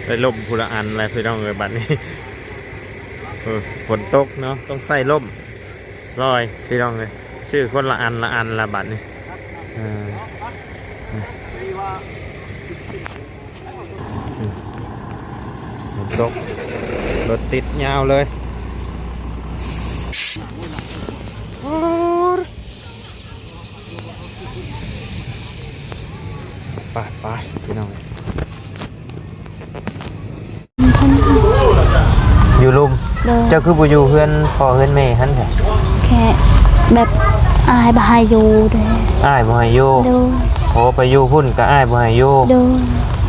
ໄດ້ລົມຜູ້ລະອັນແລ້ວພີ່ນ້ອງເອີຍ ບັດນີ້ ເອີ ຝົນຕົກເນາະ ຕ້ອງໃຊ້ລົມຊ່ອຍພີ່ນ້ອງເອີຍ ຊື້ຄົນລະອັນລະອັນລະບັດນີ້ ເອີ ຝົນຕົກ ລົດຕິດຍາວເລີຍ ປາດ ປາດ ພີ່ນ້ອງ ຢູ່ລຸ່ມ ໂດຍ ເຈົ້າຄືບໍ່ຢູ່ເຮືອນພໍ່ເຮືອນແມ່ຫັ້ນຊະ? ແຄ່ແບບອ້າຍບໍ່ໃຫ້ຢູ່ເດ້ ອ້າຍບໍ່ໃຫ້ຢູ່ ໂດຍ ໂອ້ ໄປຢູ່ພຸ້ນກໍອ້າຍບໍ່ໃຫ້ຢູ່ ໂດຍ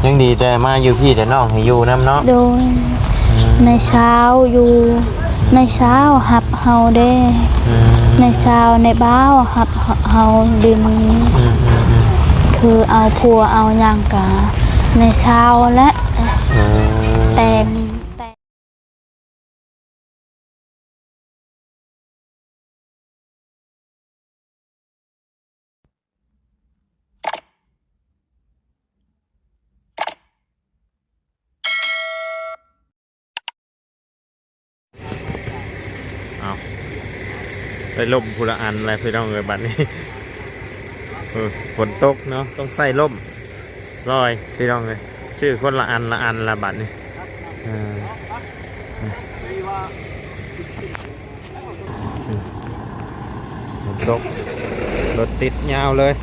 ຍັງດີແຕ່ມາຢູ່ພີ້ແຕ່ນ້ອງໃຫ້ຢູ່ນຳເນາະ ໂດຍ ອືມ ໃນຊາວຢູ່ ໃນຊາວຮັບເຮົາເດ້ ອືມ ໃນຊາວໃນບ່າວຮັບເຮົາ ເຮົາດິນ ອືມໆໆ ຄືເອົາຜົວເອົາຫຍັງກະໃນຊາວແຫຼະ ເອີ ແຕ່ງ ແຕ່ງ ເອົາ ໄດ້ລົມຜູ້ລະອັນແລ້ວພີ່ນ້ອງເອີຍ ບັດນີ້ ເອີ ຝົນຕົກເນາະ ຕ້ອງໃຊ້ລົມຊ່ອຍພີ່ນ້ອງເອີຍ ຊື້ຄົນລະອັນລະອັນລະບັດນີ້ ເອີ ຝົນຕົກ ລົດຕິດຍາວເລີຍ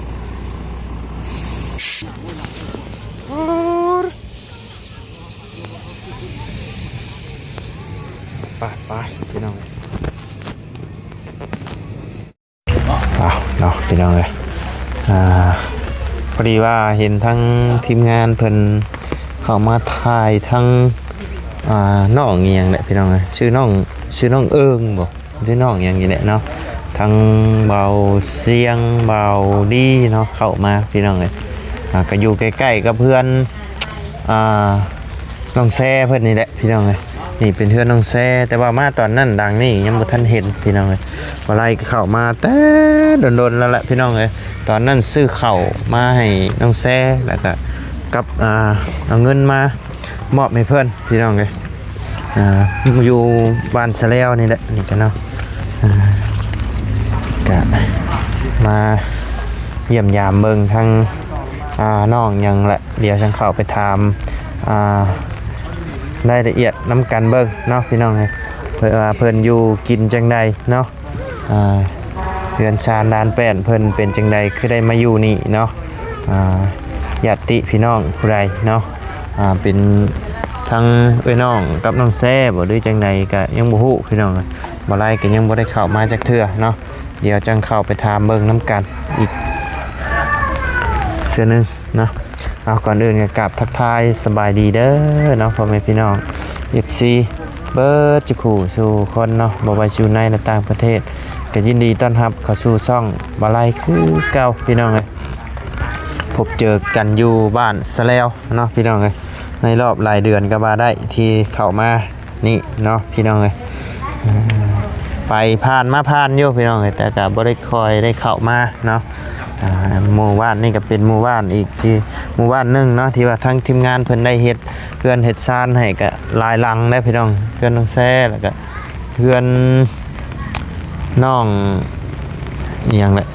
ປາດ ປາດ ພີ່ນ້ອງ ເອົາເນາະ ພີ່ນ້ອງເອີຍ ອ່າ ພໍດີວ່າເຫັນທາງທີມງານເພິ່ນເຂົ້າມາຖ່າຍທາງ ອ່າ ນ້ອງອີ່ຫຍັງແຫຼະ ພີ່ນ້ອງເອີຍ ຊື່ນ້ອງ ຊື່ນ້ອງເອີງບໍ? ພີ່ນ້ອງຫຍັງນີ້ແຫຼະເນາະ ທັງບ່າວຊຽງ ບ່າວດີເນາະ ເຂົ້າມາພີ່ນ້ອງເອີຍ ອ່າ ກໍຢູ່ໃກ້ໆກັບເຮືອນ ອ່າ ນ້ອງແຊເພິ່ນນີ້ແຫຼະພີ່ນ້ອງເອີຍ ນີ້ເປັນເຮືອນນ້ອງແຊ ແຕ່ວ່າມາຕອນນັ້ນດັງນີ້ຍັງບໍ່ທັນເຫັນພີ່ນ້ອງເອີຍ ບໍ່ໄລ່ກໍເຂົ້າມາແຕ່ດົນໆແລ້ວແຫຼະພີ່ນ້ອງເອີຍ ຕອນນັ້ນຊື້ເຂົ້າມາໃຫ້ນ້ອງແຊ ແລ້ວກໍກັບ ອ່າ ເອົາເງິນມາ ມອບໃຫ້ເພິ່ນພີ່ນ້ອງເອີຍ ອ່າ ຢູ່ບ້ານສະແລວນີ້ແຫຼະ ນີ້ກະເນາະ ອ່າ ກະມາຢ້ຽມຢາມເບິ່ງທາງ ອ່າ ນ້ອງຫຍັງແຫຼະ ດຽວຈັ່ງເຂົ້າໄປຖາມ ອ່າ ລາຍລະອຽດນຳກັນເບິ່ງເນາະ ພີ່ນ້ອງເອີຍ ເພິ່ນວ່າເພິ່ນຢູ່ກິນຈັ່ງໃດເນາະ. ອ່າ ເຮືອນຊານລານແປ້ນເພິ່ນເປັນຈັ່ງໃດ ຄືໄດ້ມາຢູ່ນີ້ເນາະ ອ່າ ຍາດຕິພີ່ນ້ອງຜູ້ໃດເນາະ ອ່າ ເປັນທັງເອື້ອຍນ້ອງກັບນ້ອງແຊບໍ ຫຼືຈັ່ງໃດກະຍັງບໍ່ຮູ້ພີ່ນ້ອງ ບໍ່ໄລ່ກະຍັງບໍ່ໄດ້ເຂົ້າມາຈັກເທື່ອເນາະ ດຽວຈັ່ງເຂົ້າໄປຖາມເບິ່ງນຳກັນອີກເທື່ອໜຶ່ງ ເນາະ ເອົາ ກ່ອນອື່ນກໍກາບທັກທາຍສະບາຍດີເດີເນາະ ພໍ່ແມ່ພີ່ນ້ອງ ເອັຟຊີ ເບິດສູ່ຄູ່ສູ່ຄົນເນາະ ບໍ່ວ່າຢູ່ໃນ ແລະ ຕ່າງປະເທດ ກໍຍິນດີຕ້ອນຮັບເຂົ້າສູ່ຊ່ອງບ່າວໄລຄືເກົ່າພີ່ນ້ອງເອີຍ ພົບເຈີກັນຢູ່ບ້ານສະແລວເນາະ ພີ່ນ້ອງເອີຍ ໃນລອບຫຼາຍເດືອນກໍວ່າໄດ້ທີ່ເຂົ້າມາ ນີ້ເນາະ ພີ່ນ້ອງເອີຍ ເອີ ໄປຜ່ານມາຜ່ານຢູ່ພີ່ນ້ອງເອີຍ ແຕ່ກໍບໍ່ໄດ້ຄ່ອຍໄດ້ເຂົ້າມາເນາະ ອ່າ ໝູ່ບ້ານນີ້ກໍເປັນໝູ່ບ້ານອີກທີ່ ໝູ່ບ້ານໜຶ່ງເນາະ ທີ່ວ່າທາງທີມງານເພິ່ນໄດ້ເຮັດເຮືອນເຮັດຊານໃຫ້ ກໍຫຼາຍຫຼັງເດ້ພີ່ນ້ອງ ເຮືອນນ້ອງແຊ ແລ້ວກໍເຮືອນ ນ້ອງອີ່ຫຍັງແຫຼະ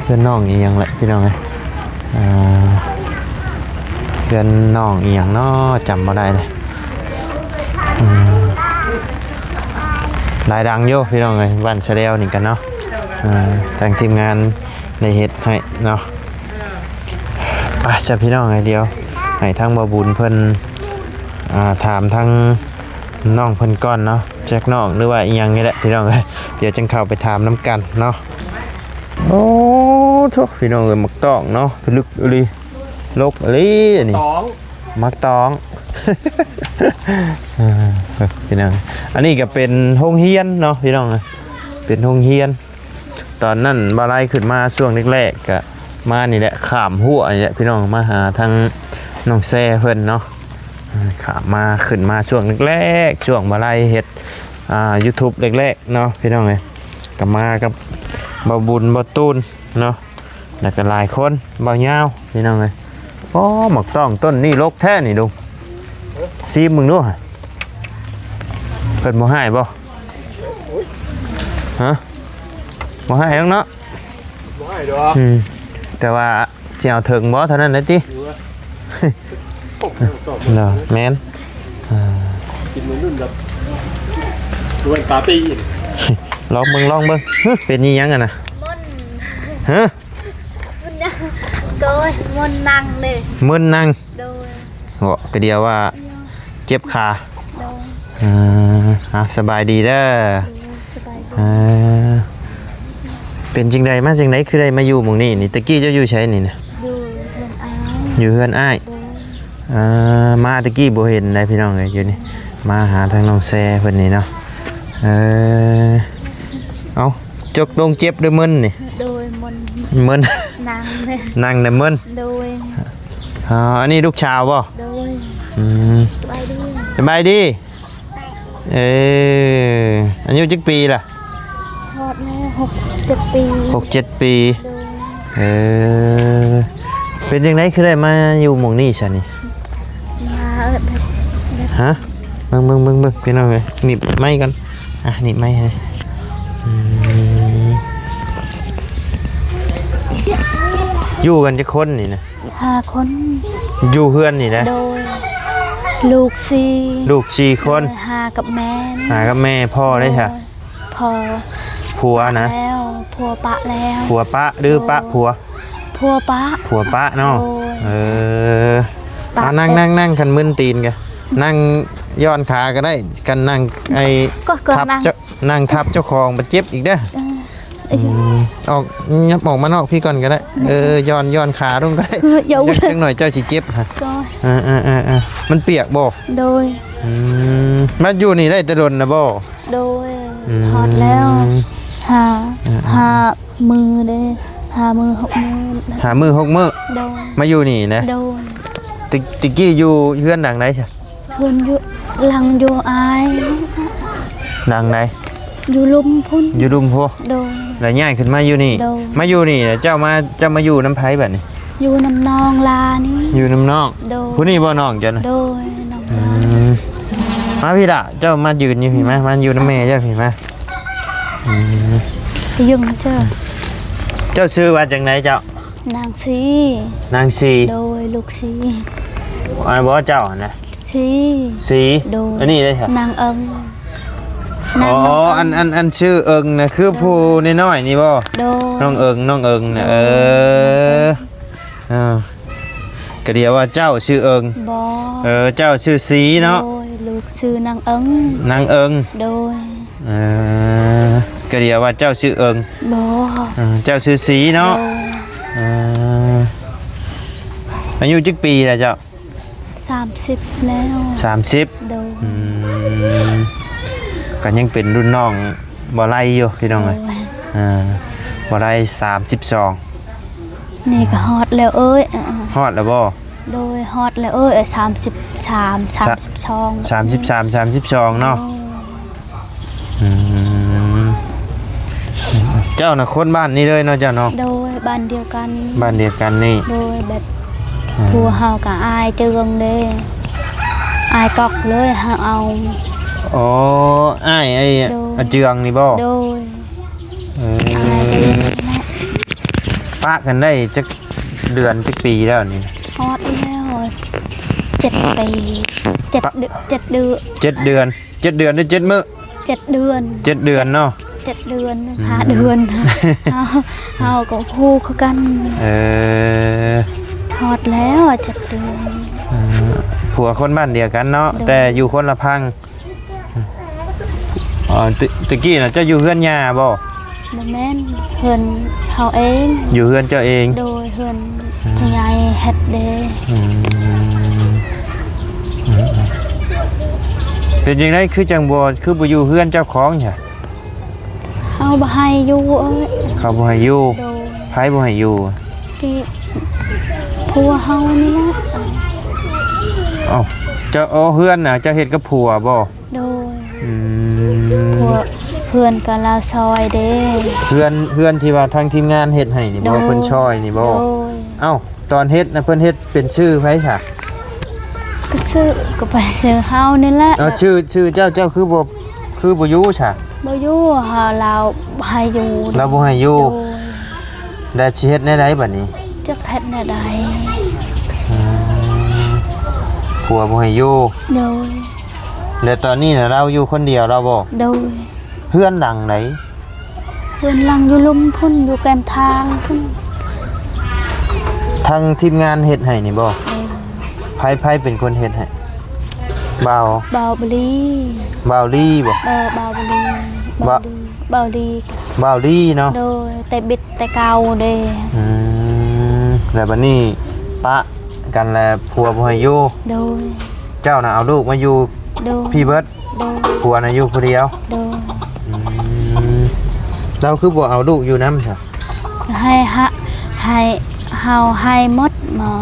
ເຮືອນນ້ອງອີ່ຫຍັງແຫຼະພີ່ນ້ອງເອີຍ ອ່າ ເຮືອນນ້ອງອີ່ຫຍັງເນາະ ຈຳບໍ່ໄດ້ເລີຍ ອືມ ຫຼາຍຫຼັງຢູ່ພີ່ນ້ອງເອີຍ ບ້ານສະແລວນີ້ກັນເນາະ ອ່າ ທາງທີມງານໄດ້ເຮັດໃຫ້ເນາະ ໄປຊະພີ່ນ້ອງເອີຍ ດຽວໃຫ້ທາງບ່າວບຸນເພິ່ນ ອ່າ ຖາມທາງ ນ້ອງເພິ່ນກ່ອນເນາະ ຈັກນ້ອງ ຫຼືວ່າອີ່ຫຍັງນີ້ແຫຼະພີ່ນ້ອງເອີຍ ດຽວຈຶ່ງເຂົ້າໄປຖາມນຳກັນເນາະ ໂອ້ໂທ້ ພີ່ນ້ອງເອີຍ ໝາກຕອງເນາະ ພິລຶກອີ່ຫຼີ ລົກອີ່ຫຼີອັນນີ້ ໝາກຕອງ ໝາກຕອງ ເອີ ພີ່ນ້ອງ ອັນນີ້ກໍເປັນໂຮງຮຽນເນາະ ພີ່ນ້ອງເອີຍ ເປັນໂຮງຮຽນ ຕອນນັ້ນບ່າວໄລຂຶ້ນມາຊ່ວງແລກໆ ກະມານີ້ແຫຼະ ຂ້າມຮົ້ວນີ້ແຫຼະພີ່ນ້ອງ ມາຫາທາງນ້ອງແຊເພິ່ນເນາະ ຂ້າມມາ ຂຶ້ນມາຊ່ວງແລກໆ ຊ່ວງບ່າວໄລເຮັດ ອ່າ ຢູທູບແລກໆ ເນາະພີ່ນ້ອງເອີຍ ກະມາກັບບ່າວບຸນ ບ່າວຕູນເນາະ ແລ້ວກະຫຼາຍຄົນ ບ່າວຍາວພີ່ນ້ອງເອີຍ ໂອ້ ໝາກຕ້ອງຕົ້ນນີ້ລົກແທ້ນີ້ລຸງ ຊີມເບິ່ງດູ ເພິ່ນບໍ່ຮ້າຍບໍ່? ຮະ? ບໍ່ຮ້າຍດອກເນາະ. ບໍ່ໃຫ້ดອກ ອືມ ແຕ່ວ່າຊິເອົາເຖິງບໍ່ເທົ່ານັ້ນແຫຼະຕິ. ເນາະ ແມ່ນ ອ່າ ກິນມື້ນັ້ນແບບ ດ້ວຍປາຕີ້ ລອງເບິ່ງ ລອງເບິ່ງ. ຮະ ເປັນອີ່ຫຍັງຫັ້ນນະ? ມົນ ຮະ? ມົນນັ່ງ ໂດຍ ມົນນັ່ງເດ້ ມຶນນັ່ງ ໂດຍ. ເຫາະ ກະດຽວວ່າເຈັບຂາ ໂດຍ ເອີ ອ່າ ສະບາຍດີເດີ ໂດຍ ສະບາຍດີ ເອີ ເປັນຈັ່ງໃດ ມາຈັ່ງໃດ ຄືໄດ້ມາຢູ່ໝ່ອງນີ້ນີ້? ແຕ່ກີ້ເຈົ້າຢູ່ໃສນີ້ນະ? ຢູ່ເຮືອນອ້າຍ ຢູ່ເຮືອນອ້າຍ ໂດຍ ເອີ ມາແຕ່ກີ້ບໍ່ເຫັນໃດພີ່ນ້ອງເອີຍ ຢູ່ນີ້ ມາຫາທາງນ້ອງແຊເພິ່ນນີ້ເນາະ ເອີ ເອົ້າ ຕົກລົງເຈັບ ຫຼື ມຶນນີ້? ໂດຍ ມຶນ ມຶນ ນັ່ງເລີຍ ນັ່ງແລ້ວມຶນ ໂດຍ. ອໍ ອັນນີ້ລູກສາວບໍ່? ໂດຍ ອືມ ສະບາຍດີ ສະບາຍດີ ເອີ ອາຍຸຈັກປີລະ? ຮອດແລ້ວ ຫົກເຈັດປີ ຫົກເຈັດປີ ໂດຍ ເອີ ເປັນຈັ່ງໃດຄືໄດ້ມາຢູ່ໝ່ອງນີ້ຊະນີ້? ມາແບບ ຮະ? ເບິ່ງໆໆໆ ພີ່ນ້ອງເອີຍ ໜີບໄມ້ກ່ອນ ອ່ະ ໜີບໄມ້ໃຫ້ ອືມ ຢູ່ກັນຈັກຄົນນີ້ນະ? ຫ້າຄົນ ຢູ່ເຮືອນນີ້ນະ? ໂດຍ ລູກສີ່ ລູກສີ່ຄົນ ໂດຍ ຫ້າກັບແມ່ ຫ້າກັບແມ່ ພໍ່ເດ້ຊະ? ໂດຍ ພໍ່ ຜົວນະ? ແລ້ວ ຜົວປະແລ້ວ ຜົວປະ ຫຼື ໂດຍ ປະຜົວ? ຜົວປະ ຜົວປະເນາະ ໂດຍ ເອີ ປະ ອ່າ ນັ່ງ ແຕ່ ນັ່ງ ນັ່ງ ຄັນມຶນຕີນກະນັ່ງ ຍ້ອນຂາກະໄດ້ ຄັນນັ່ງ ໄອ້ ກໍ ກໍນັ່ງ ທັບເຈົ້າ ນັ່ງທັບເຈົ້າຂອງບາດເຈັບອີກເດີ ເອີ ອືມ ອອກ ຫຍັບອອກມານອກພີ້ກ່ອນກໍໄດ້ ເອີ ຍ້ອນ ຍ້ອນຂາລົງກໍໄດ້ ເອີ ຢ່າ ຈັກໜ້ອຍເຈົ້າຊິເຈັບຫະ ກໍ ເອີໆໆໆ ມັນປຽກບໍ່? ໂດຍ ອືມ ມາຢູ່ນີ້ໄດ້ແຕ່ດົນນະບໍ່? ໂດຍ ອືມ ຮອດແລ້ວ ຫ້າ ເອີໆໆ ຫ້າມື້ເດ້ ຫ້າມື້ຫົກມື້ ຫ້າມື້ຫົກມື້ ໂດຍ ມາຢູ່ນີ້ນະ ໂດຍ ແຕ່ ແຕ່ກີ້ຢູ່ເຮືອນຫຼັງໃດຊະ? ເຮືອນຢູ່ ຫຼັງຢູ່ອ້າຍ ຫຼັງໃດ? ຢູ່ລຸ່ມພຸ້ນ ຢູ່ລຸ່ມພຸ້ນ ໂດຍ ແລ້ວຍ້າຍຂຶ້ນມາຢູ່ນີ້ ໂດຍ ມາຢູ່ນີ້ ແລ້ວເຈົ້າມາ ເຈົ້າມາຢູ່ນຳໃຜບັດນີ້? ຢູ່ນຳນ້ອງຫຼ້ານີ້ ຢູ່ນຳນ້ອງ ໂດຍ ຜູ້ນີ້ບໍ່ນ້ອງເຈົ້ານະ? ໂດຍ ນ້ອງ ອືມ ຫຼ້າ ມາພີ້ລະ ເຈົ້າມາຢືນຢູ່ພີ້ມາ ມາຢູ່ນຳແມ່ເຈົ້າພີ້ມາ ອືມ ໄປຢືນເຈົ້າ ເຈົ້າຊື່ວ່າຈັ່ງໃດເຈົ້າ? ນາງຊີ ນາງຊີ ໂດຍ ລູກຊີ ອັນນັ້ນບໍ່ເຈົ້າຫັ້ນນະ? ຊີ ຊີ ໂດຍ ອັນນີ້ເດ້? ນາງເອີງ ອໍ ອັນ ອັນ ອັນຊື່ເອີງນະ ຄືຜູ້ນ້ອຍໆນີ້ບໍ່? ໂດຍ ນ້ອງເອີງ ນ້ອງເອີງນະ ໂດຍ ເອີ ເອີ ກະດຽວວ່າເຈົ້າຊື່ເອີງ ບໍ່ ເອີ ເຈົ້າຊື່ຊີເນາະ ໂດຍ ລູກຊື່ນາງເອີງ ນາງເອີງ ໂດຍ ເອີ ກະດຽວວ່າເຈົ້າຊື່ເອີງ ບໍ່ ເອີ ເຈົ້າຊື່ຊີເນາະ ໂດຍ ເອີ ອາຍຸຈັກປີແລ້ວເຈົ້າ? ສາມສິບແລ້ວ ສາມສິບ ໂດຍ ອືມ ກໍຍັງເປັນລຸ້ນນ້ອງບໍ່ໄລ່ຢູ່ພີ່ນ້ອງເອີຍ ໂດຍ ເອີ ບໍ່ໄລ່ ສາມສິບສອງ ນີ້ກໍຮອດແລ້ວເອີຍ ຮອດແລ້ວບໍ່? ໂດຍ ຮອດແລ້ວເອີຍ ສາມສິບສາມ ສາມສິບສອງ ສາມສິບສາມ ສາມສິບສອງເນາະ ໂດຍ ອືມ ເຈົ້ານະຄົນບ້ານນີ້ເລີຍເນາະ ເຈົ້າເນາະ? ໂດຍ ບ້ານດຽວກັນ ບ້ານດຽວກັນນີ້ ໂດຍ ແບບ ອືມ ຜົວເຮົາກໍອ້າຍເຈືອງເດ້ ອ້າຍກອກເລີຍ ເຮົາເອົາ ອໍ ອ້າຍ ອ້າຍ ໂດຍ ອາເຈືອງນີ້ບໍ່? ໂດຍ ເອີ ອ້າຍເຈືອງນີ້ແຫຼະ ປະກັນໄດ້ຈັກເດືອນ ຈັກປີແລ້ວນີ້? ຮອດແລ້ວ ເຈັດປີ ເຈັດ ປະ ເດືອນ ເຈັດເດືອນ ເຈັດເດືອນ ເຈັດເດືອນ ຫຼື ເຈັດມື້? ເຈັດເດືອນ ເຈັດເດືອນເນາະ ເຈັດເດືອນ ອືມ ຫ້າເດືອນ ເຮົາ ເຮົາກໍຮູ້ຄືກັນ ເອີ ຮອດແລ້ວເຈັດເດືອນ ເອີ ຜົວຄົນບ້ານດຽວກັນເນາະ ໂດຍ ແຕ່ຢູ່ຄົນລະພັງ ອໍ ແຕ່ ແຕ່ກີ້ນະ ເຈົ້າຢູ່ເຮືອນຍ່າບໍ່? ບໍ່ແມ່ນ ເຮືອນເຮົາເອງ ຢູ່ເຮືອນເຈົ້າເອງ ໂດຍ ເຮືອນ ອືມ ຜູ້ໃຫຍ່ເຮັດເດ້ ອືມ ອືມ ເປັນຈັ່ງໃດຄືຈັ່ງບໍ່ ຄືບໍ່ຢູ່ເຮືອນເຈົ້າຂອງຊະ? ເຂົາບໍ່ໃຫ້ຢູ່ເອີຍ ເຂົາບໍ່ໃຫ້ຢູ່ ໂດຍ ໃຜບໍ່ໃຫ້ຢູ່? ທີ່ຜົວເຮົານີ້ແຫຼະ ເອົ້າ ເຈົ້າ ເອີ ເຮືອນນະ ເຈົ້າເຮັດກັບຜົວບໍ່? ໂດຍ ອືມ ຜົວ ເພື່ອນກໍລາວຊ່ອຍເດ້ ເຮືອນ ເຮືອນທີ່ວ່າທາງທີມງານເຮັດໃຫ້ນີ້ບໍ່? ໂດຍ ເພິ່ນຊ່ອຍນີ້ບໍ່? ໂດຍ ເອົ້າ ຕອນເຮັດນະ ເພິ່ນເຮັດເປັນຊື່ໃຜຊະ? ຊື່ກໍໄປຊື່ເຮົານີ້ແຫຼະ. ເອົາ ຊື່ ຊື່ເຈົ້າ ເຈົ້າຄືບໍ່ ຄືບໍ່ຢູ່ຊະ? ບໍ່ຢູ່ ເຮົາ ລາວບໍ່ໃຫ້ຢູ່. ລາວບໍ່ໃຫ້ຢູ່. ໂດຍ. ແລ້ວຊິເຮັດແນວໃດບັດນີ້? ຈັກເຮັດແນວໃດ. ອືມ ຜົວບໍ່ໃຫ້ຢູ່. ໂດຍ. ແລ້ວຕອນນີ້ນະ ລາວຢູ່ຄົນດຽວລາວບໍ່? ໂດຍ. ເຮືອນຫຼັງໃດ? ເຮືອນຫຼັງຢູ່ລຸ່ມພຸ້ນ ຢູ່ແກ້ມທາງພຸ້ນ. ທາງທີມງານເຮັດໃຫ້ນີ້ບໍ່? ໂດຍ. ໃຜ ໃຜເປັນຄົນເຮັດໃຫ້? ບ່າວ ບ່າວບໍລີ. ບ່າວລີບໍ່? ເອີ ບ່າວບໍລີ. ບ່າວ ບ່າວລີ ບ່າວລີເນາະ. ໂດຍ ແຕ່ບິດແຕ່ເກົ່າເດ້. ອືມ ແລ້ວບັດນີ້ປະກັນແລ້ວ ຜົວບໍ່ໃຫ້ຢູ່. ໂດຍ. ເຈົ້ານະເອົາລູກມາຢູ່ ໂດຍ ພີ້ເບິດ. ໂດຍ. ຜົວນະຢູ່ຜູ້ດຽວ. ໂດຍ. ອືມ ລາວຄືບໍ່ເອົາລູກຢູ່ນຳຊະ? ໃຫ້ ໃຫ້ເຮົາໃຫ້ໝົດ ໝໍ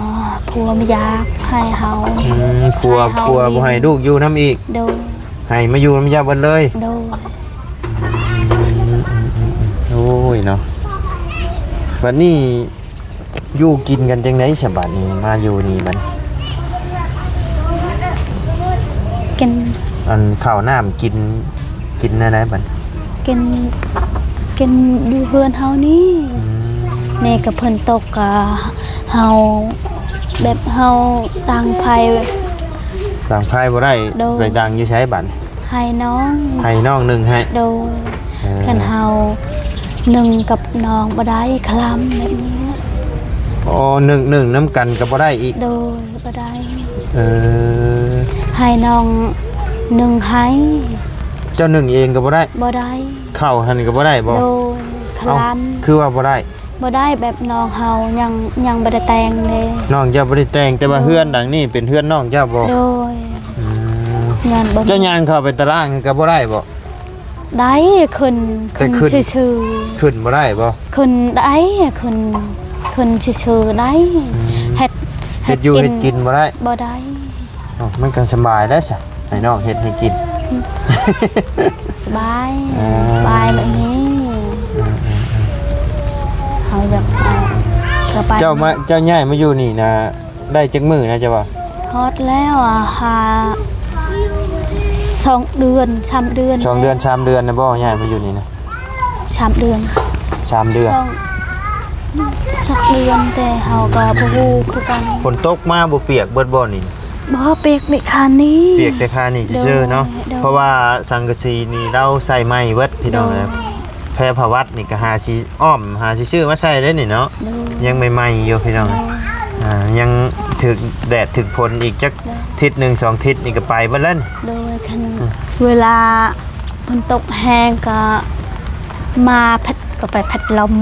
ຜົວບໍ່ຢາກໃຫ້ເຮົາ. ອືມ ຜົວ ໃຫ້ເຮົາ ຜົວບໍ່ໃຫ້ລູກຢູ່ນຳອີກ. ໂດຍ. ໃຫ້ມາຢູ່ນຳເຈົ້າເບິດເລີຍ. ໂດຍ. ອືມ ໂອ້ຍເນາະ ບັດນີ້ ຢູ່ກິນກັນຈັ່ງໃດສະບັດນີ້ ມາຢູ່ນີ້ບັດນີ້? ກິນ ອັນເຂົ້ານ້ຳກິນ ກິນແນວໃດບັດ? ກິນ ກິນຢູ່ເຮືອນເຮົານີ້. ອືມ ນີ້ກໍຝົນຕົກ ກໍເຮົາ ແບບເຮົາຕັ້ງໄຟ ຕັ້ງໄຟບໍ່ໄດ້. ໂດຍ. ໄປຕັ້ງຢູ່ໃສບັດ? ໃຫ້ນ້ອງ ໃຫ້ນ້ອງໜຶ້ງໃຫ້. ໂດຍ. ເອີ ຄັນເຮົາໜຶ້ງກັບນ້ອງບໍ່ໄດ້ ຄະລຳແບບນີ້. ອໍ ໜຶ້ງ ໜຶ້ງນຳກັນກໍບໍ່ໄດ້ອີກ. ໂດຍ ບໍ່ໄດ້. ເອີ ໃຫ້ນ້ອງໜຶ້ງໃຫ້. ເຈົ້າໜຶ້ງເອງກໍບໍ່ໄດ້? ບໍ່ໄດ້. ເຂົ້າຫັ້ນກໍບໍ່ໄດ້ບໍ່? ໂດຍ ຄະລຳ. ເອົ້າ ຄືວ່າບໍ່ໄດ້? ບໍ່ໄດ້ ແບບນ້ອງເຮົາຍັງ ຍັງບໍ່ໄດ້ແຕ່ງເດ້. ນ້ອງເຈົ້າບໍ່ໄດ້ແຕ່ງ ແຕ່ວ່າ ໂດຍ ເຮືອນຫຼັງນີ້ເປັນເຮືອນນ້ອງເຈົ້າບໍ່? ໂດຍ. ອືມ ເຮືອນບໍ່ ເຈົ້າຍ່າງເຂົ້າໄປຕະລ່າງກໍບໍ່ໄດ້ບໍ່? ໄດ້ ຂຶ້ນ ແຕ່ ຂຶ້ນ ຂຶ້ນຊື່ໆ. ຂຶ້ນບໍ່ໄດ້ບໍ່? ຂຶ້ນໄດ້ ຂຶ້ນ ຂຶ້ນຊື່ໆໄດ້. ອືມ ເຮັດ ເຮັດຢູ່ ເຮັດກິນ ເຮັດກິນບໍ່ໄດ້? ບໍ່ໄດ້. ອໍ ມັນກໍສະບາຍແລ້ວຊະ ໃຫ້ນ້ອງເຮັດໃຫ້ກິນ. ສະບາຍ. ເອີ ສະບາຍແບບນີ້. ເອີໆໆ ເຮົາຢາກ ເອີ ກໍໄປ. ເຈົ້າມາ ເຈົ້າຍ້າຍມາຢູ່ນີ້ນະ ໄດ້ຈັກມື້ນະ ເຈົ້າວ່າ? ຮອດແລ້ວ ອ່າ ຫາ ສອງເດືອນ ສາມເດືອນ. ສອງເດືອນ ສາມເດືອນນະບໍ່ ຍ້າຍມາຢູ່ນີ້ນະ? ສາມເດືອນ. ສາມເດືອນ. ສອງ ສອງເດືອນ ແຕ່ເຮົາກໍບໍ່ຮູ້ຄືກັນ. ຝົນຕົກມາບໍ່ປຽກເບິດບໍ່ນີ້? ບໍ່ ປຽກແຕ່ຄານນີ້. ປຽກແຕ່ຄານນີ້ຊື່ໆເນາະ. ໂດຍ ໂດຍ. ເພາະວ່າສັງກະສີນີ້ລາວໃສ່ໃໝ່ເບິດ ພີ່ນ້ອງ. ໂດຍ. ແພຜ້າວັດນີ້ກໍຫາຊິອ້ອມ ຫາຊິຊື້ມາໃສ່ເດ້ນີ້ເນາະ. ໂດຍ. ຍັງໃໝ່ໆຢູ່ ພີ່ນ້ອງ. ໂດຍ. ອ່າ ຍັງຖືກແດດຖືກຝົນອີກຈັກ ໂດຍ ທິດໜຶ່ງສອງທິດນີ້ກໍໄປເບິດແລ້ວນີ້. ໂດຍ. ຄັນ ອືມ ເວລາ ຝົນຕົກແຮງກໍມາພັດ ກໍໄປພັດລົມ.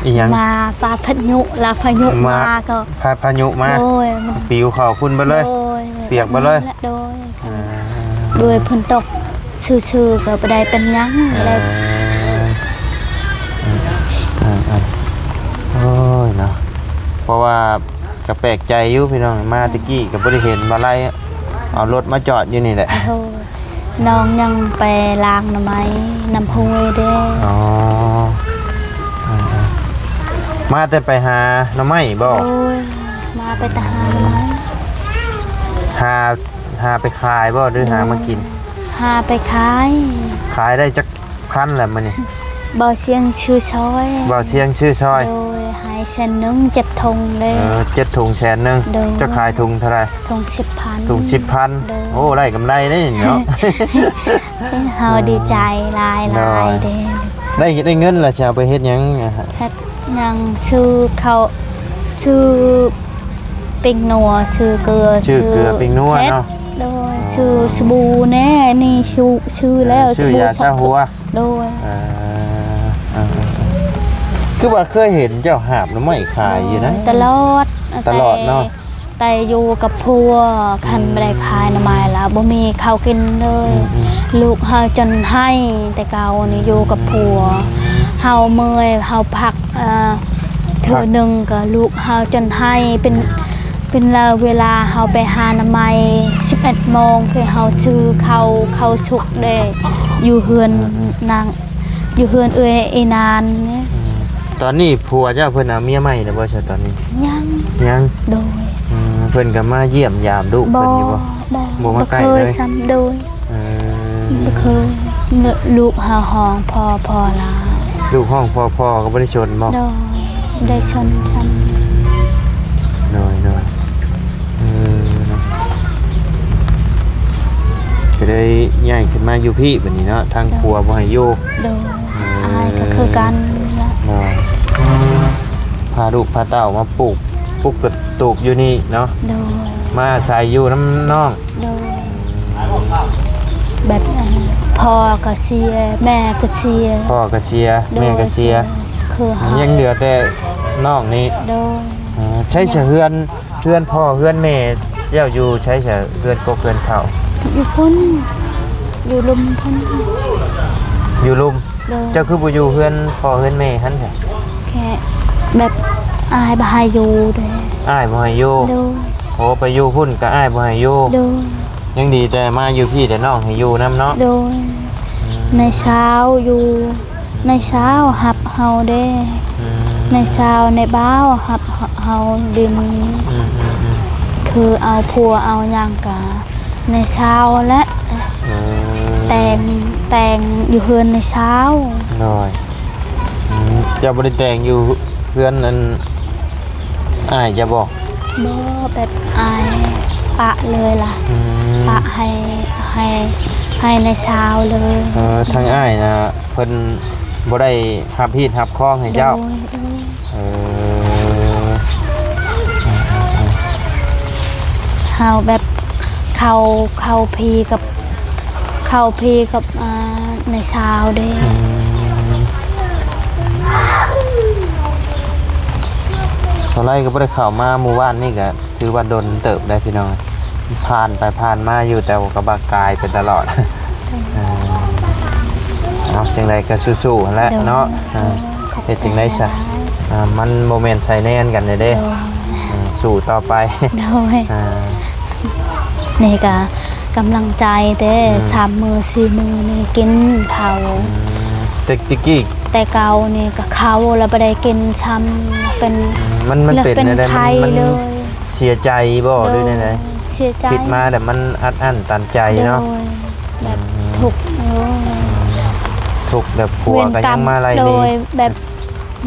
ອີຫຍັງ? ມາຟ້າພາຍຸ ລະພາຍຸມາ ມາກໍ ພາ ພາຍຸມາ. ໂດຍ. ມັນປິວເຂົ້າພຸ້ນເບິດເລີຍ. ໂດຍ. ປຽກເບິດເລີຍ. ໂດຍ. ອ່າ ໂດຍ ຝົນຕົກຊື່ໆກໍບໍ່ໄດ້ເປັນຫຍັງ. ອ່າ ແລ້ວ ອ່າໆ ໂອ້ຍເນາະ ເພາະວ່າ ກໍແປກໃຈຢູ່ພີ່ນ້ອງ ມາແຕ່ກີ້ກໍບໍ່ໄດ້ເຫັນວ່າໄລ່ເອົາລົດມາຈອດຢູ່ນີ້ແຫຼະ. ໂອ້ໂຫ ນ້ອງຍັງໄປລ້າງໜໍ່ໄມ້ນຳຫ້ວຍເດ້. ອໍ ເອີໆ ມາແຕ່ໄປຫາໜໍ່ໄມ້ບໍ່? ໂດຍ ມາໄປແຕ່ຫາໜໍ່ໄມ້. ຫາ ຫາໄປຂາຍບໍ່ ຫຼື ໂດຍ ຫາມາກິນ? ຫາໄປຂາຍ. ຂາຍໄດ້ຈັກ ພັນລະມື້ນີ້. ບ່າວຊຽງຊື້ຊ່ອຍ. ບ່າວຊຽງຊື້ຊ່ອຍ. ໂດຍ ໃຫ້ແສນໜຶ່ງ ເຈັດຖົງເດ້. ເອີ ເຈັດຖົງແສນໜຶ່ງ. ໂດຍ. ເຈົ້າຂາຍຖົງເທົ່າໃດ? ຖົງສິບພັນ. ຖົງສິບພັນ. ໂດຍ. ໂອ້ ໄດ້ກຳໄລເດ້ເນາະ. ເຮົາ ອ່າ ດີໃຈຫຼາຍໆ ໂດຍ ເດ້. ໄດ້ ໄດ້ເງິນລະຊິເອົາໄປເຮັດຫຍັງ? ເຮັດຫຍັງ ຊື້ເຂົ້າ ຊື້ ປີ້ງນົວ ຊື້ເກືອ ຊື້ເກືອ ຊື້ປີ້ງນົວເນາະ. ໂດຍ. ອໍ ຊື້ສະບູແດ່ ນີ້ຊື້ ຊື້ແລ້ວ ຊື້ຢາຊາຫົວ. ໂດຍ. ເອີ ເອີ ເອີ ຄືວ່າເຄີຍເຫັນເຈົ້າຫາບໜໍ່ໄມ້ຂາຍຢູ່ນະ. ໂດຍ ຕະຫຼອດ ຕະຫຼອດເນາະ. ແຕ່ ແຕ່ຢູ່ກັບຜົວ ອືມ ຄັນບໍ່ໄດ້ຂາຍໜໍ່ໄມ້ລະບໍ່ມີເຂົ້າກິນເລີຍ. ອືມໆ ລູກເຮົາຈົນໄຫ້ ແຕ່ເກົ່ານີ້ ອືມ ຢູ່ກັບຜົວ. ເຮົາເມື່ອຍ ເຮົາພັກ ອ່າ ເທື່ອໜຶ່ງກໍລູກເຮົາຈົນໄຫ້ ເປັນ ເປັນລະເວລາເຮົາໄປຫາໜໍ່ໄມ້ສິບເອັດໂມງ ຄືເຮົາຊື້ເຂົ້າ ເຂົ້າສຸກເດ້ ຢູ່ເຮືອນ ອ່າ ນາງ ຢູ່ເຮືອນເອື້ອຍອີນານເດ້. ອືມ ຕອນນີ້ຜົວເຈົ້າເພິ່ນເອົາເມຍໃໝ່ແລ້ວບໍ່ຊະຕອນນີ້? ຍັງ ຍັງ. ໂດຍ. ອືມ ເພິ່ນກໍມາຢ້ຽມຢາມລູກເພິ່ນຢູ່ບໍ່? ບໍ່ ບໍ່ ບໍ່ມາໃກ້ເລີຍ ບໍ່ເຄີຍຊ້ຳ ໂດຍ ເອີ ບໍ່ເຄີຍ ລູກເຮົາຮ້ອງພໍ່ ພໍ່ລະ ລູກຮ້ອງພໍ່ ພໍ່ກໍບໍ່ໄດ້ຊົນບໍ່? ໂດຍ ບໍ່ໄດ້ຊົນຊ້ຳ ໂດຍ ໂດຍ ເອີ ເນາະ ກໍເລີຍຍ້າຍຂຶ້ນມາຢູ່ພີ້ບັດນີ້ເນາະ ທາງ ໂດຍ ຜົວບໍ່ໃຫ້ຢູ່ ໂດຍ ເອີ ອ້າຍກໍຄືກັນລະ ໂດຍ ພາລູກພາເຕົ້າມາປູກ ປຸກກະຕູບຢູ່ນີ້ເນາະ ໂດຍ ມາອາໄສຢູ່ນຳນ້ອງ ໂດຍ ແບບ ເອີ ພໍ່ກໍເສຍ ແມ່ກໍເສຍ ພໍ່ກໍເສຍ ໂດຍ ແມ່ກໍເສຍ ຄືເຮົາ ຍັງເຫຼືອແຕ່ນ້ອງນີ້ ໂດຍ ເອີ ໃຊ້ສະເຮືອນ ເຮືອນພໍ່ເຮືອນແມ່ເຈົ້າຢູ່ໃສ ສະເຮືອນກົກເຮືອນເຂົາ? ຢູ່ພຸ້ນ ຢູ່ລຸ່ມພຸ້ນ ຢູ່ລຸ່ມ ໂດຍ ເຈົ້າຄືບໍ່ຢູ່ເຮືອນພໍ່ເຮືອນແມ່ຫັ້ນຊະ? ແຄ່ແບບອ້າຍບໍ່ໃຫ້ຢູ່ເດ້ ອ້າຍບໍ່ໃຫ້ຢູ່ ໂດຍ ໂອ້ ໄປຢູ່ພຸ້ນກໍອ້າຍບໍ່ໃຫ້ຢູ່ ໂດຍ ຍັງດີແຕ່ມາຢູ່ພີ້ແຕ່ນ້ອງໃຫ້ຢູ່ນຳເນາະ ໂດຍ ອືມ ນ້າສາວຢູ່ ນ້າສາວຮັບເຮົາເດ້ ອືມ ນ້າສາວນ້າບ່າວຮັບເຮົາ ເຮົາດີມີ ອືມໆໆ ຄືເອົາຜົວເອົາຫຍັງກະ ໃນຊາວແຫຼະ ເອີ ແຕ່ງ ແຕ່ງຢູ່ເຮືອນໃນຊາວ ໂດຍ ອືມ ເຈົ້າບໍ່ໄດ້ແຕ່ງຢູ່ເຮືອນອັນອ້າຍເຈົ້າບໍ່? ບໍ່ ແບບອ້າຍປະເລີຍລະ ອືມ ປະໃຫ້ ໃຫ້ ໃຫ້ໃນຊາວເລີຍ ເອີ ທາງອ້າຍນະ ເພິ່ນບໍ່ໄດ້ຮັບຮີດຮັບຄອງໃຫ້ເຈົ້າ ໂດຍ ໂດຍ ເອີ ເຮົາແບບເຂົ້າ ເຂົ້າພີກັບ ເຂົ້າພີກັບ ອ່າ ນາຍຊາວເດ້ ອືມ ສາວໄລກໍບໍ່ໄດ້ເຂົ້າມາໝູ່ບ້ານນີ້ກໍ ຖືວ່າດົນເຕີບໄດ໋ພີ່ນ້ອງ ຜ່ານໄປຜ່ານມາຢູ່ ແຕ່ວ່າກໍບັກກາຍໄປຕະຫຼອດ ເອີ ເອົາ ຈັ່ງໃດກໍສູ້ໆຫັ້ນແຫຼະເນາະ ໂດຍ ເອີ ຂອບໃຈ ເຮັດຈັ່ງໃດຊະ ຫຼາຍໆ ເອີ ມັນບໍ່ແມ່ນໃສ່ແນນກັນເດ້ ໂດຍ ເອີ ສູ້ຕໍ່ໄປ ໂດຍ ເອີ ນີ້ກໍກຳລັງໃຈເດ້ ອືມ ສາມມື້ສີ່ມື້ນີ້ກິນເຂົ້າ ອືມ ແຕ່ ແຕ່ກີ້ ແຕ່ເກົ່ານີ້ກໍເຂົ້າແລ້ວບໍ່ໄດ້ກິນຊ້ຳ ເປັນ ອືມ ມັນ ມັນເປັນ ເປັນ ແນວໃດ ໄຂ້ ມັນ ມັນ ເລີຍ ເສຍໃຈບໍ່ ໂດຍ ຫຼືແນວໃດ? ເສຍໃຈ ຄິດມາແລ້ວມັນອັດອັ້ນຕັນໃຈເນາະ ໂດຍ ແບບ ອືມ ທຸກ ໂອ້ ທຸກແບບຜົວກໍຍັງມາໄລ່ໜີ ໂດຍ ແບບ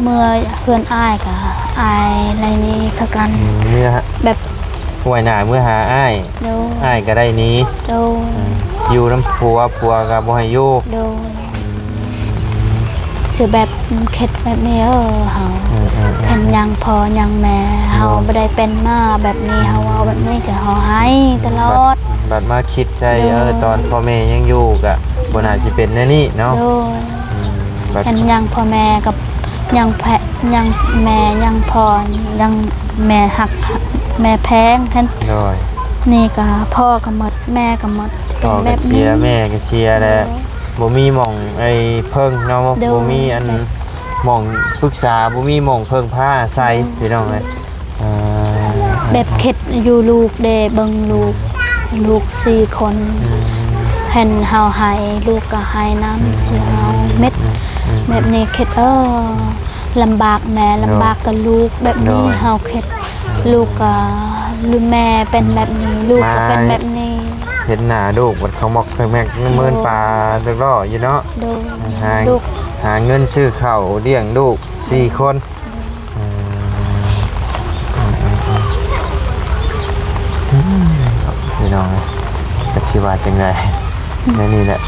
ເມືອເຮືອນອ້າຍກໍອ້າຍໄລ່ໜີຄືກັນ ອືມ ເມືອ ແບບ ຫ້ວຍໜ້າເມືອຫາອ້າຍ ໂດຍ ອ້າຍກໍໄດ້ໜີ ໂດຍ ອືມ ຢູ່ນຳຜົວ ຜົວກໍບໍ່ໃຫ້ຢູ່ ໂດຍ ອືມ ຊິແບບຄິດແບບນີ້ເອີ ເຮົາ ອືມໆໆ ຄັນຍັງພໍ່ຍັງແມ່ ໂດຍ ເຮົາບໍ່ໄດ້ເປັນມາແບບນີ້ ອືມ ເຮົາເວົ້າແບບນີ້ກໍເຮົາໄຫ້ຕະຫຼອດ ບັດ ບັດມາຄິດໃສ່ ໂດຍ ເອີ ຕອນພໍ່ແມ່ຍັງຢູ່ກໍບໍ່ໜ້າຊິເປັນແນວນີ້ເນາະ ໂດຍ ອືມ ບັດ ຄັນຍັງພໍ່ແມ່ກັບຍັງແພ ຍັງແມ່ຍັງພໍ່ ຍັງແມ່ຮັກ ແມ່ແພງຫັ້ນ ໂດຍ ນີ້ກໍພໍ່ກໍໝົດ ແມ່ກໍໝົດ ເປັນແບບນີ້ ພໍ່ກໍເສຍ ແມ່ກໍເສຍແລ້ວ ໂດຍ ບໍ່ມີໝ່ອງໄອ້ເພິ່ງເນາະ ໂດຍ ບໍ່ມີອັນ ແບບ ໝ່ອງປຶກສາ ບໍ່ມີໝ່ອງເພິ່ງພາອາໄສ ໂດຍ ພີ່ນ້ອງເອີຍ ເອີ ແບບຄິດຢູ່ລູກເດ້ ເບິ່ງລູກ ອືມ ລູກສີ່ຄົນ ອືມ ເຫັນເຮົາໄຫ້ ລູກກໍໄຫ້ນຳ ອືມ ຊິເຮົາເມັດ ອືມ ແບບນີ້ຄິດ ເອີ ລຳບາກແມ່ ໂດຍ ລຳບາກກັບລູກ ແບບນີ້ ໂດຍ ເຮົາຄິດ ອືມ ລູກກໍ ແມ່ເປັນແບບນີ້ ລູກກໍເປັນແບບນີ້ ມາເຫັນໜ້າລູກ ບັດຂະໝອກຂະແໝກ ໂດຍ ເມີນປາເລີ້ຢູ່ເນາະ ໂດຍ ຫາ ລູກ ຫາເງິນຊື້ເຂົ້າລ້ຽງລູກສີ່ຄົນ ອືມ ອືມ ອືມ ພີ່ນ້ອງ ຈັກຊິວ່າຈັ່ງໃດ ແນວນີ້ແຫຼະ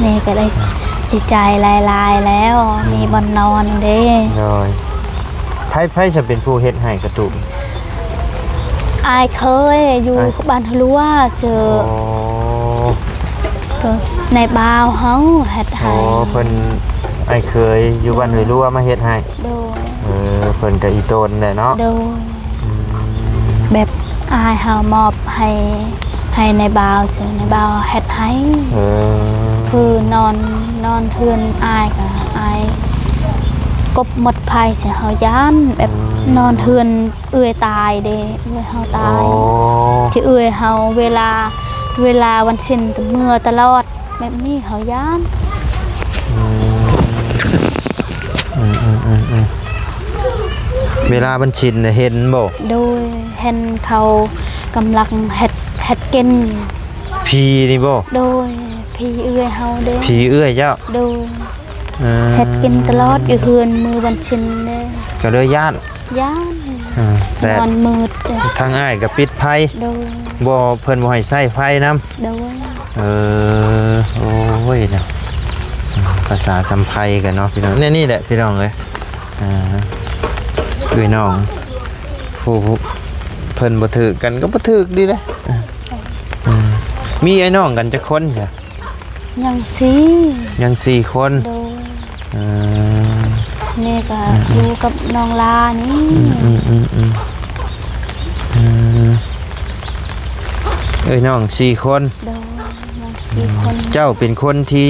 ນີ້ກໍໄດ້ ອືມ ດີໃຈຫຼາຍໆແລ້ວ ອືມ ມີບ່ອນນອນເດ້ ໂດຍ ໃຜ ໃຜຈະເປັນຜູ້ເຮັດໃຫ້ກະຕູບ? ອ້າຍເຂີຍຢູ່ ອ້າຍ ບ້ານຫ້ວຍຫຼວງ ຊື່ ໂອ້ ນາຍບ່າວເຮົາເຮັດໃຫ້ ໂອ້ ເພິ່ນ ອ້າຍເຂີຍຢູ່ ໂດຍ ບ້ານຫ້ວຍຫຼວງມາເຮັດໃຫ້ ໂດຍ ເອີ ເພິ່ນກະອີ່ຕົນແຫຼະເນາະ ໂດຍ ອືມ ແບບອ້າຍເຮົາມອບໃຫ້ ໃຫ້ນາຍບ່າວ ຊື່ ນາຍບ່າວເຮັດໃຫ້ ເອີ ຄືນອນ ນອນເຮືອນອ້າຍກະອ້າຍກົບໝົດໄພ ຊື່ ເຮົາຢ້ານແບບ ອືມ ນອນເຮືອນ ເອື້ອຍຕາຍເດ້ ເອື້ອຍເຮົາຕາຍ ໂອ້ ທີ່ເອື້ອຍເຮົາເວລາ ເວລາວັນສິນກະເມືອຕະຫຼອດ ແບບນີ້ເຮົາຢ້ານ ອືມ ອືມໆ ເວລາວັນສິນນະເຫັນບໍ່? ໂດຍ ເຫັນເຂົາ ກຳລັງເຮັດ ເຮັດກິນ. ຜີນີ້ບໍ່? ໂດຍ ຜີເອື້ອຍເຮົາເດ້. ຜີເອື້ອຍເຈົ້າ? ໂດຍ. ເອີ ເຮັດກິນຕະຫຼອດຢູ່ເຮືອນມື້ວັນສິນເດ້. ກໍເລີຍຢ້ານ? ຢ້ານ. ເອີ ແຕ່ນອນມືດເດ້. ທາງອ້າຍກໍປິດໄຟ? ໂດຍ. ບໍ່ ເພິ່ນບໍ່ໃຫ້ໃຊ້ໄຟນຳ? ໂດຍ. ເອີ ໂອ້ຍເນາະ ພາສາສຳໄພກັນເນາະພີ່ນ້ອງ. ແນວນີ້ແຫຼະພີ່ນ້ອງເອີຍ ອ່າ ເອື້ອຍນ້ອງ ຜູ້ ຜູ້ ເພິ່ນບໍ່ຖືກກັນກໍບໍ່ຖືກດີເດ້. ເອີ ເອີ ມີອ້າຍນ້ອງກັນຈັກຄົນຊະ? ຍັງສີ່ ຍັງສີ່ຄົນ. ໂດຍ. ເອີ ແມ່ກໍ ອືມ ຢູ່ກັບນ້ອງຫຼ້ານີ້. ອືມໆໆໆ ເອີ ເອື້ອຍນ້ອງສີ່ຄົນ. ໂດຍ ຍັງສີ່ຄົນ. ເຈົ້າເປັນຄົນທີ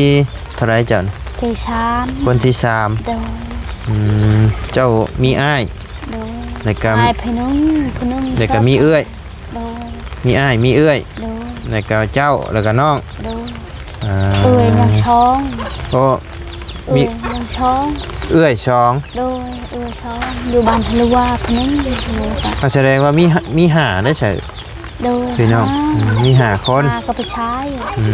ເທົ່າໃດເຈົ້າ? ທີສາມ. ຄົນທີສາມ. ໂດຍ. ອືມ ເຈົ້າມີອ້າຍ? ໂດຍ. ແລ້ວກໍ ອ້າຍຜູ້ໜຶ່ງ ຜູ້ໜຶ່ງ. ແລ້ວກໍມີເອື້ອຍ? ໂດຍ. ມີອ້າຍ ມີເອື້ອຍ. ໂດຍ. ແລ້ວກໍເຈົ້າ ແລ້ວກໍນ້ອງ. ໂດຍ. ອ່າ ເອື້ອຍຍັງສອງ. ໂອ້ ມີ ເອື້ອຍຍັງສອງ. ເອື້ອຍສອງ. ໂດຍ ເອື້ອຍສອງ ຢູ່ບ້ານທະລະວາພະນົມ. ໂດຍ. ກໍສະແດງວ່າມີ ມີຫ້າໄດ້ໃສ? ໂດຍ. ພີ່ນ້ອງ ຫ້າ ອືມ ມີຫ້າຄົນ. ຫ້າກັບຜູ້ຊາຍ. ອື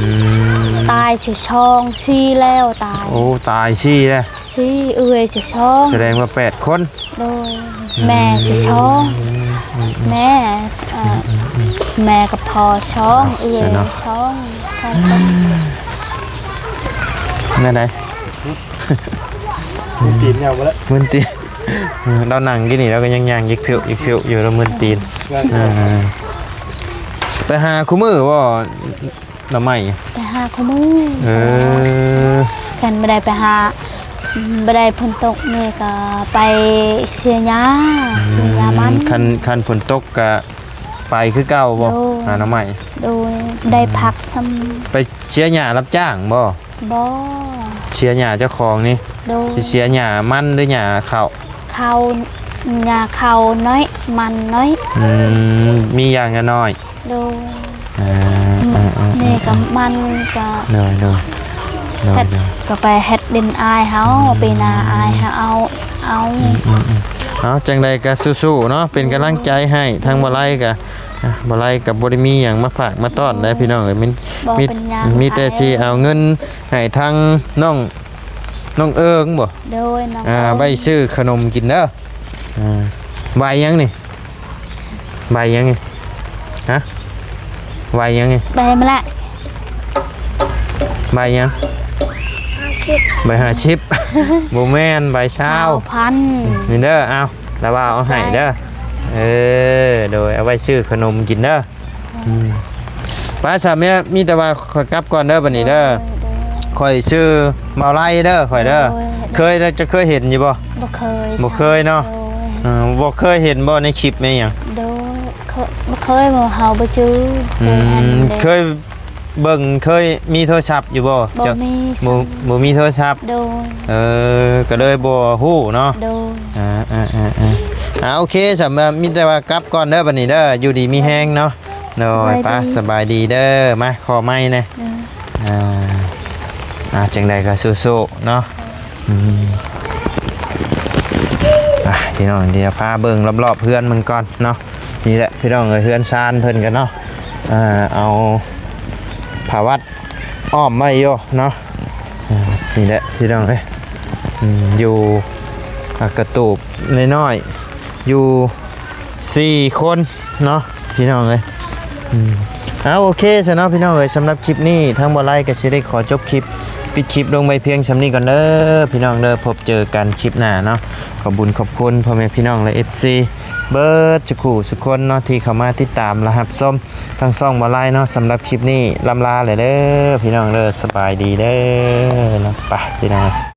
ມ ຕາຍສອງ ສີ່ແລ້ວຕາຍ. ໂອ້ ຕາຍສີ່ແລ້ວ. ສີ່ ເອື້ອຍສອງ. ສະແດງວ່າແປດຄົນ. ໂດຍ. ອືມ ແມ່ສອງ. ອືມໆໆ ແມ່ ເອີ ອືມໆໆ ແມ່ກັບພໍ່ສອງ. ເນາະ ເອື້ອຍສອງ. ແນວໃດ? ມຶນຕີນຍາວບໍ່ລະ? ມຶນຕີນ. ເອີ ລາວນັ່ງກີ້ນີ້ລາວກໍຍັງຍ່າງຍິກພິວ ຍິກພິວຢູ່ ລາວມຶນຕີນ. ເອີ ໄປຫາຄູ່ມື້ບໍ່? ໜໍ່ໄມ້ ໄປຫາຄູ່ມື້. ເອີ ຄັນບໍ່ໄດ້ໄປຫາ ບໍ່ໄດ້ຝົນຕົກນີ້ກໍໄປເສຍຫຍ້າ. ອືມ ເສຍຫຍ້າມັນ. ຄັນ ຄັນຝົນຕົກກໍໄປຄືເກົ່າບໍ່? ໂດຍ. ຫາໜໍ່ໄມ້. ໂດຍ. ອືມ ໄດ້ພັກຊ່ຳ. ໄປເສຍຫຍ້າຮັບຈ້າງບໍ່? ບໍ່. ເສຍຫຍ້າເຈົ້າຂອງນີ້? ໂດຍ. ຊິເສຍຫຍ້າມັນ ຫຼືຫຍ້າເຂົ້າ? ເຂົ້າ ຫຍ້າເຂົ້າໜ້ອຍ ມັນໜ້ອຍ. ອືມ ມີຢ່າງລະໜ້ອຍ. ໂດຍ. ເອີ ເອີ ເອີ ແມ່ກໍມັນກໍ ໂດຍ ໂດຍ ໂດຍ ເຮັດ ໂດຍ ກໍໄປເຮັດດິນອ້າຍເຮົາ. ອືມ ປີໜ້າອ້າຍເຮົາເອົາ ເອົາ. ອືມ ອືມ ອືມ ເອົາ ຈັ່ງໃດກໍສູ້ໆເນາະ ເປັນກຳລັງໃຈໃຫ້. ໂດຍ. ທາງບໍ່ໄລກໍ ອ່ະ ບໍ່ໄລກໍບໍ່ໄດ້ມີຫຍັງມາຝາກມາຕ້ອນແຫຼະ ໂດຍ ພີ່ນ້ອງເອີຍ. ມີ ບໍ່ເປັນຫຍັງ ມີແຕ່ຊິເອົາເງິນໃຫ້ທາງນ້ອງ ນ້ອງເອີງບໍ່? ໂດຍ ນ້ອງ ອ່າ ເອີງ ໄວ້ຊື້ຂະໜົມກິນເດີ. ອ່າ ໄວ້ຫຍັງນີ້? ໃບຫຍັງນີ້? ຮະ? ໃບຫຍັງນີ້? ໃບມະລະ ໃບຫຍັງ? ຫ້າສິບ ໃບຫ້າສິບ ບໍ່ແມ່ນ ໃບຊາວ ຊາວພັນ. ນີ້ເດີ ເອົາ ລະວ່າເອົາໃຫ້ເດີ. ເອີ ໂດຍ ເອົາໄວ້ຊື້ຂະໜົມກິນເດີ. ອືມ ໄປຊະ ມີ ມີແຕ່ວ່າຂ້ອຍກັບກ່ອນເດີ ບັດນີ້ເດີ. ໂດຍ ໂດຍ ຂ້ອຍຊື່ເບົາໄລເດີ ຂ້ອຍເດີ. ໂດຍ ໂດຍ ເຄີຍ ເຈົ້າເຄີຍເຫັນຢູ່ບໍ່? ບໍ່ເຄີຍ ບໍ່ເຄີຍເນາະ. ໂດຍ ເອີ ບໍ່ເຄີຍເຫັນບໍ່ໃນຄລິບໃນຫຍັງ? ໂດຍ ເຄີຍ ບໍ່ເຄີຍ ເຮົາບໍ່ຈື່. ອືມ ເຄີຍເຫັນເດ້ ເຄີຍເບິ່ງ ເຄີຍມີໂທລະສັບຢູ່ບໍ່? ບໍ່ມີ ບໍ່ ບໍ່ມີໂທລະສັບ. ໂດຍ ເອີ ກໍເລີຍບໍ່ຮູ້ເນາະ. ໂດຍ ອ່າ ອ່າ ໂອເຄ ສຳລັບ ມີແຕ່ວ່າກັບກ່ອນເດີ ບັດນີ້ເດີ ຢູ່ດີມີແຮງເນາະ. ໂດຍ ສະບາຍດີ ໄປ ສະບາຍດີເດີ ມາຂໍໄມ້ແດ່. ໂດຍ ອ່າ ອ່າ ຈັ່ງໃດກໍສູ້ໆເນາະ. ອືມ ອ່ະ ພີ່ນ້ອງ ດຽວພາເບິ່ງລອບໆເຮືອນເບິ່ງກ່ອນເນາະ. ນີ້ແຫຼະ ພີ່ນ້ອງເອີຍ ເຮືອນຊານເພິ່ນກັນເນາະ. ອ່າ ເອົາຜ້າວັດອ້ອມໄວ້ຢູ່ເນາະ. ອ່າ ນີ້ແຫຼະ ພີ່ນ້ອງເອີຍ ອືມ ຢູ່ ອ່າ ກະຕູບນ້ອຍໆ ຢູ່ ສີ່ຄົນເນາະ ພີ່ນ້ອງເອີຍ. ອືມ ເອົາ ໂອເຄຊະເນາະ ພີ່ນ້ອງເອີຍ. ສຳລັບຄລິບນີ້ ທາງບໍ່ໄລກໍຊິໄດ້ຂໍຈົບຄລິບ ປິດຄລິບລົງໄວ້ພຽງສ່ຳນີ້ກ່ອນເດີ ພີ່ນ້ອງເດີ. ພົບເຈີກັນຄລິບໜ້າເນາະ. ຂອບບຸນຂອບຄຸນພໍ່ແມ່ພີ່ນ້ອງ ແລະ ເອັຟຊີ ເບິດທຸກຜູ້ທຸກຄົນເນາະ ທີ່ເຂົ້າມາຕິດຕາມ ແລະ ຮັບຊົມທາງຊ່ອງບໍ່ໄລເນາະ. ສຳລັບຄລິບນີ້ ລ່ຳລາແຫຼະເດີ ພີ່ນ້ອງເດີ. ສະບາຍດີເດີເນາະ. ໄປ ພີ່ນ້ອງ.